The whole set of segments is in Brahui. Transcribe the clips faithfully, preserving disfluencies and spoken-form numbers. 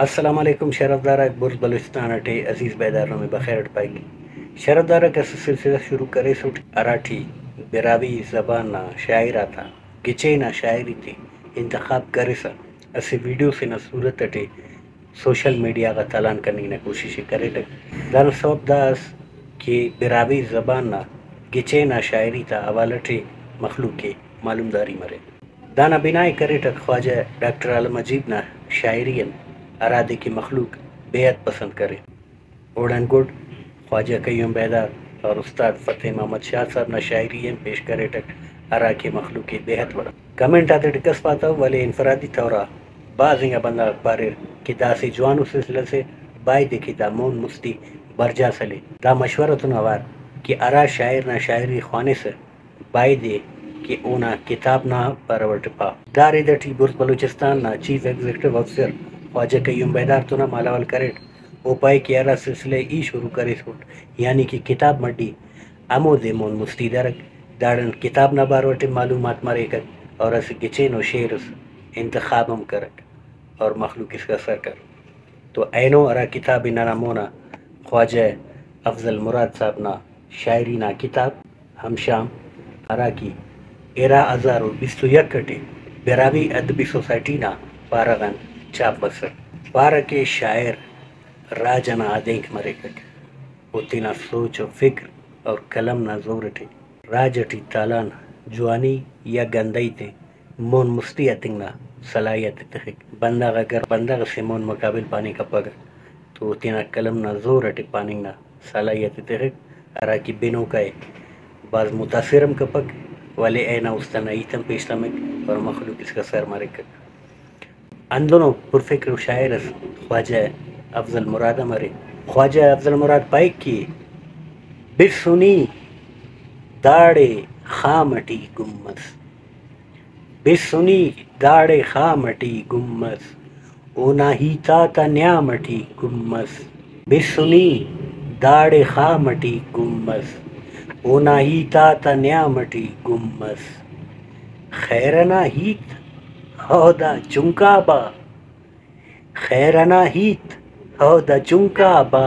السلام علیکم شرفدار آک، بڑز بلوچستان اٹی عزیز بیدار نمے بخیر اٹ پائک۔ شرفدار آک، اسہ سلسلہ شروع کریسٹ ہراٹی براہوئی زبان نا شاعر آتا گچین آ شاعری تے انتخاب کرسا اسہ ویڈیو سے نا صورت اٹی سوشل میڈیا غا تالان کننگ نا کوشش ءِ کریٹک۔ دانا سوب دا ئس کہ براہوئی زبان نا گچین آ شاعری تا حوالہ ٹی مخلوق ءِ معلومداری مرے۔ دانا بناءِ کریٹک خواجہ ڈاکٹر عالم عجیب نا شاعری آن، ہرادے کہ مخلوق بے حد پسند کرے۔ اوڑان گڈ خواجہ قیوم بیدار اور استاد فتح محمد شاد صاحب نا شاعری آن پیش کریٹک، ہرا کہ مخلوق ءِ بے حد وڑ۔ کمنٹ آتیٹی کس پاتو، ولے انفرادی طور آ بھاز انگا بندغ آک پاریر کہ دا اسہ جوانو سلسلہ سے، بایدے کہ دا مون مستی برجا سلے۔ دا مشورہ تون اوار کہ ہرا شاعر نا شاعری خوانسہ، بایدے کہ اونا کتاب نا بارو اٹ پا۔ دا رد اٹی بڑز بلوچستان نا چیف ایگزیکٹو آفیسر خواجہ قیوم بیدار تون ہم حال احوال کریٹ۔ او پائے کہ ہرا سلسلہ ءِ ای شروع کریسٹ، یعنی کہ کتاب مڈی، ہمودے مون مستی درک، داڑان کتاب نا بارو اٹی معلومات مریکک اور اسہ گچینو شعر اس انتخاب ہم کرک اور مخلوق اسکا سر کر۔ تو اینو ہرا کتاب ءِ ننا مونا خواجہ افضل مراد صاحب نا شاعری نا کتاب ہمشام، ہرا کہ ارا ہزار و بیست و یک اٹی براہوئی ادبی سوسائٹی نا پارہ غان چھاپ بسر۔ پارہ کہ شاعر راج ئنا آدینک مریکک، او تینا سوچ و فکر اور قلم نا زور اٹی راج اٹی تالان جوانی یا گندہی تے مون مستی ہتنگ نا صلاحیت ءِ تخک۔ بندغ اگر بندغ اسے مون مقابل پاننگ کپک تو تینا قلم نا زور اٹی پاننگ نا صلاحیت ءِ تخک، ہرا کہ بنوکا ءِ بھاز متاثر ہم کپک، ولے اینا است انا ہیت ہم پیش تمک اور مخلوق اسکا سر مریکک۔ ہندنو پرفکر ءُ شاعر اس خواجہ افضل مراد ہم ارے۔ خواجہ افضل مراد پائک کہ بسنی داڑے خام اٹی گم مس، بسنی داڑے خام اٹی گم مس، اونا ہیت آتا نیام اٹی گم مس۔ بسنی داڑے خام اٹی گم مس، اونا ہیت آتا نیام اٹی گم مس۔ خیر انا ہیت ہو دا چنکا با، خیر انا ہیت ہو دا چنکا با،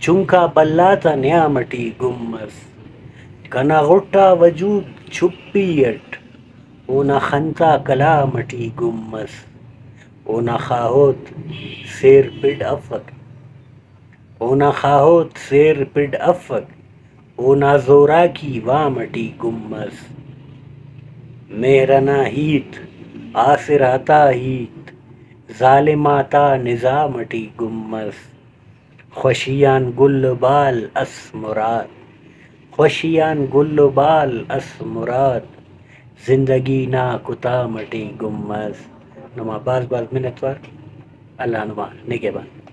چنکا بھلا تا نیام اٹی گم مس۔ کنا غٹ آ وجود چھپی اٹ، اونا خن تا کلام اٹی گم مس۔ اونا خاہوت سیر پڑ افک، اونا خاہوت سیر پڑ افک، اونا زوراکی وام اٹی گم مس۔ مہر انا ہیت، آسر آتا ہیت، ظالم آتا نظام اٹی گم مس۔ خوشی آن گل و بال اس مراد، خوشی آن گل و بال اس مراد، زندگی نا کتام اٹی گم مس۔ نما بھاز بھاز منت وار، اللہ نما نگہبان۔